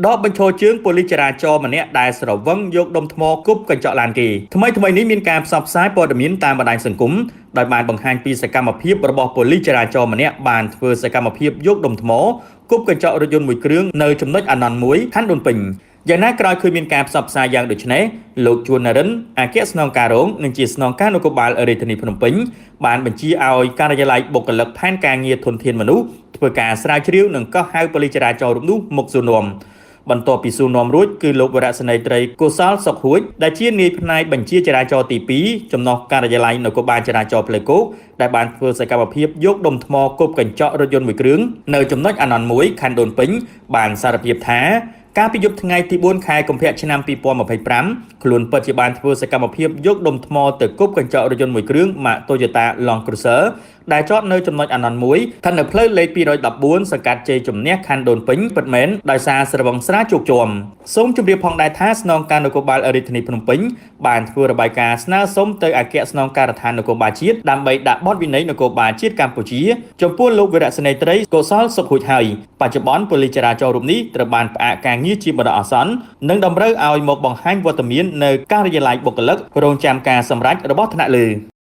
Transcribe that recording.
ដកបញ្ឈរជើងប៉ូលីសចរាចរណ៍ម្នាក់ដែលស្រវឹងយកដុំថ្មគប់កញ្ចក់ឡានគេថ្មីថ្មីនេះមានការផ្សព្វផ្សាយព័ត៌មានតាមបណ្ដាញសង្គមដោយបានបង្ហាញពីសកម្មភាពរបស់ប៉ូលីសចរាចរណ៍ម្នាក់បានធ្វើសកម្មភាពយកដុំថ្មគប់កញ្ចក់រថយន្តមួយគ្រឿងនៅចំណុចអានន្ទ1ខណ្ឌដូនពេញយ៉ាងណាក្រោយឃើញមានការផ្សព្វផ្សាយយ៉ាងដូចនេះលោកជួននរិនអគ្គស្នងការរងនិងជាស្នងការនគរបាលរាជធានីភ្នំពេញបានបញ្ជាឲ្យការិយាល័យបុគ្គលិកផែនការងារធនធានមនុស្សធ្វើការស្រាវជ្រាវនិងកោះហៅប៉ូលីសចរាចរណ៍រូបនោះមកសួរនាំបន្ទាប់ពីសួរនាំរួចគឺលោកវរៈសេនីយ៍ត្រីកុសលសុកហួចដែលជានាយផ្នែកបញ្ជាចរាចរណ៍ទី2ចំណុះការិយាល័យនគរបាលចរាចរណ៍ផ្លូវគោកដែលបានធ្វើសកម្មភាពយកដុំថ្មគប់កញ្ចក់រថយន្តមួយគ្រឿងនៅចំណុចអានន្ទ1ខណ្ឌដូនពេញបានសារភាពថាកាលពីយប់ថ្ងៃទី4ខែកុម្ភៈឆ្នាំ2025ខ្លួនពិតជាបានធ្វើសកម្មភាពយកដុំថ្មទៅគប់កញ្ចក់រថយន្តមួយគ្រឿងម៉ាក Toyota Land Cruiser ដែលចតនៅចំណុចអានន្ទ1ស្ថិតនៅផ្លូវលេខ214សង្កាត់ជ័យជំនះខណ្ឌដូនពេញពិតមែនដោយសារស្រវឹងស្រាជោគជាំសូមជម្រាបផងដែរថាស្នងការនគរបាលរាជធានីភ្នំពេញបានធ្វើរបាយការណ៍ស្នើសុំទៅអគ្គស្នងការដ្ឋាននគរបាលជាតិដើម្បីដាក់បទវិន័យនគរបាលជាតិកម្ពុជាចំពោះលោកវរៈសេនីយ៍ត្រីកុសលសុខហួចហើយបច្ចុប្បន្នប៉ូលីសចរាចរណ៍រូបនេះត្រូវបានផ្អាកការងារជាបណ្ដោះអាសន្ននិងតម្រូវឲ្យមកបង្ហាញវត្តមាននៅការិយាល័យបុគ្គលិករងចាំការសម្រេចរបស់ថ្នាក់លើ។